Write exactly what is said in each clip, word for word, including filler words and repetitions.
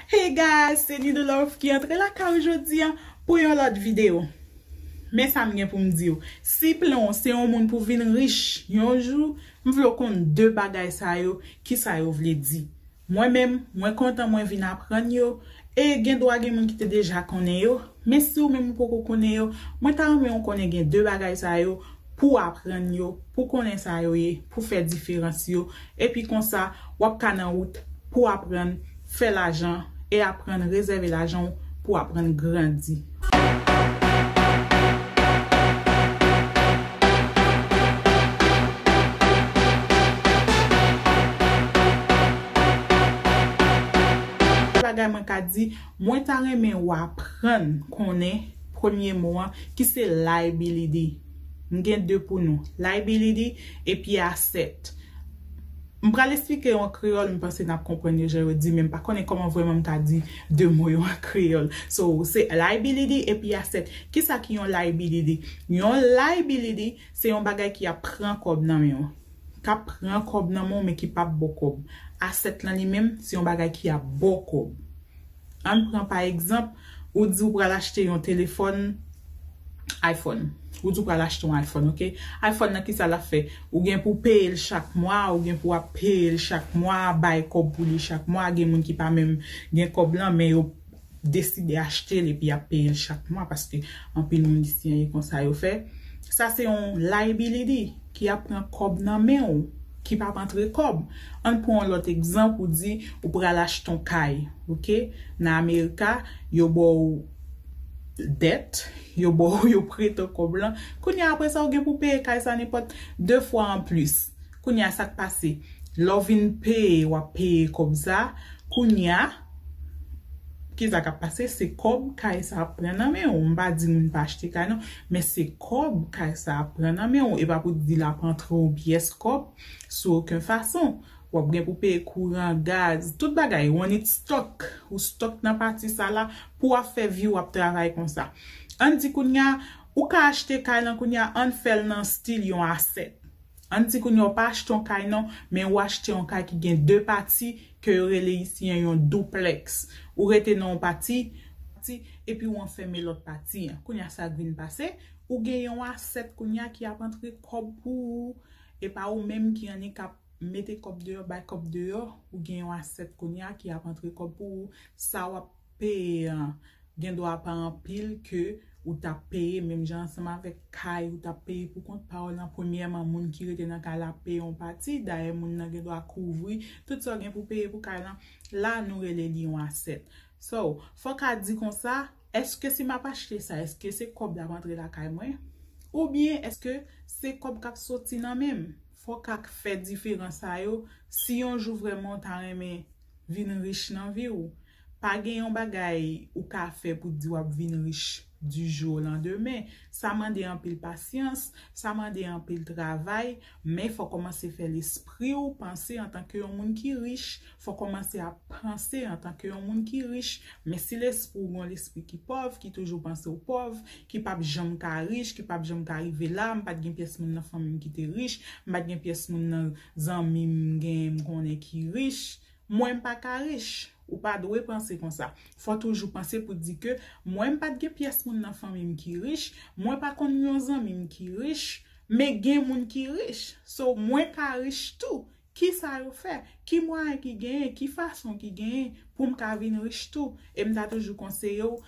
Hey guys, se Nidou Love ki antre lakay ou jodi a pou yon lòt videyo. Men sa m gen pou m di w. Si plan w se yon moun pou vin rich yon jou, m vle w konn de bagay sa yo, ki sa yo vle di. Mwen menm, mwen kontan mwen vin aprann yo, e gen dwa gen moun ki te deja konnen yo, men si w menm ou poko konnen yo, mwen ta renmen w konnen gen de bagay sa yo pou w aprann yo, pou w konnen sa yo ye, pou w fè diferans yo, epi konsa, w ap ka nan wout pou w aprann fè lajan e aprann rezève lajan w pou w aprann grandi. Bagay mwen ka di, mwen ta renmen w aprann konnen premye mo an, ki se liability. M gen de pou nou, liability epi asset. M pral esplike yo an kreyòl, m panse n ap konprann yo jan yo di, men m pa konnen kòman vrèman m ka di de mo yo an kreyòl. So, se liability epi asset. Kisa ki yon liability? Yon liability, se yon bagay ki ap pran kòb nan men w. K ap pran kòb nan men w, men ki p ap ba w kòb. Asset lan li menm, se yon bagay ki ap ba w kòb. Ann pran pa egzanp, ou di ou pral achte yon telefòn iPhone. Ou di ou pral achte yon iPhone, ok? iPhone nan, kisa l ap fè? Ou gen pou peye l chak mwa, ou gen pou ap peye l chak mwa, bay kòb pou li chak mwa. Gen moun ki pa menm gen kòb lan, men yo deside achte l epi y ap peye l chak mwa, paske anpil moun isi an e konsa yo fè. Sa se yon liability ki ap pran kòb nan men w, ki p ap antre kòb. Ann pran yon lòt egzanp, ou di ou pral achte yon kay, ok? Nan Amerika, yo ba w dèt, yo ba w, yo prete w kòb lan. Kounye a, apre sa, ou gen pou peye kay sa nenpòt de fwa anplis. Kounye a, sa k pase? Lè w vin peye, w ap peye kòb sa. Kounye a, kisa k ap pase? Se kòb kay sa ap pran nan men w. M pa di moun pa achte kay non, men se kòb kay sa ap pran nan men w. E pa pou di l ap antre yon pyès kòb sou okenn fason. W ap gen pou peye kouran, gaz, tout bagay. Ou annik stòk. Ou stòk nan pati sa la pou w ap fè vi w ap travay konsa. Ann di kounye a, ou ka achte kay lan kounye a, ann fè l nan stil yon asset. Ann di kounye a w pa achte yon kay non, men ou achte yon kay ki gen de pati ke yo rele isi an yon duplex. Ou rete nan yon pati, pati, epi ou anfèmen lòt pati an. Kounye a sa k vin pase, ou gen yon asset kounye a ki ap antre kòb pou ou. E pa ou menm ki annik ap mete kòb deyò, bay kòb deyò, ou gen yon asset kounye a ki ap antre kòb pou ou. Sa w ap peye an, gen dwa pa anpil ke ou t ap peye, menm jan ansanm avèk kay, ou t ap peye pou kont pa w lan. Premyèman, moun ki rete nan kay la ap peye yon pati, dayè moun nan gen dwa kouvri tout sa w gen pou peye pou kay lan. La, nou rele li yon asset. So, fò w ka di konsa, èske si m ap achte sa, èske se kòb la ap antre lakay mwen? Oubyen èske se kòb k ap soti nan men m? Fò w ka fè diferans sa yo si yon jou vrèman w ta renmen vin rich nan vi w. Pa gen yon bagay ou ka fè pou di w ap vin rich du jour au lendemain. Sa mande anpil pasyans, sa mande anpil travay, men fò w kòmanse fè lespri w panse antanke yon moun ki rich, fò w kòmanse ap panse antanke yon moun ki rich. Men si lespri w gon lespri ki pòv, ki toujou panse w pòv, ki p ap janm ka rich, ki p ap janm ka rive la, m pa t gen pyès moun nan fanmi m ki te rich, m pa t gen pyès moun nan zanmi m genyen m konnen ki rich, mwen m pa ka rich. Ou pa dwe panse konsa. Fò w toujou panse pou di ke mwen m pa t gen pyès moun nan fanmi m ki rich, mwen pa konn yon zanmi m ki rich, men gen moun ki rich. So, mwen ka rich tou. Kisa yo fè? Ki mwayen ki genyen? Ki fason ki genyen pou m ka vin rich tou? E m ta toujou konseye w,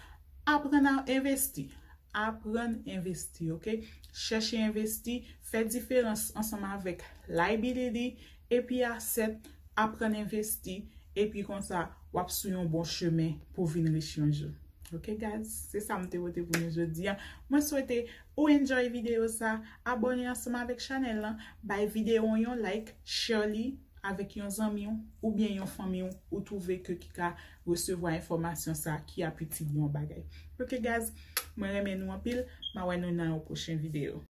aprann a envesti. Aprann envesti, ok? Chèche envesti, fè diferans ansanm avèk liability epi asset, aprann envesti, epi konsa w ap sou yon bon chemen pou vin rich yon jou. Ok, guys, se sa m te pote pou nou jodi a. Mwen swete ou enjoy videyo sa, abòne ansanm avèk chanèl lan, bay videyo an yon like, share li avèk yon zanmi w oubyen yon fanmi w ou twouve ke ki ka resevwa enfòmasyon sa ki ap itil yon bagay. Ok, guys, mwen renmen nou anpil, m a wè nou nan yon pwochen videyo.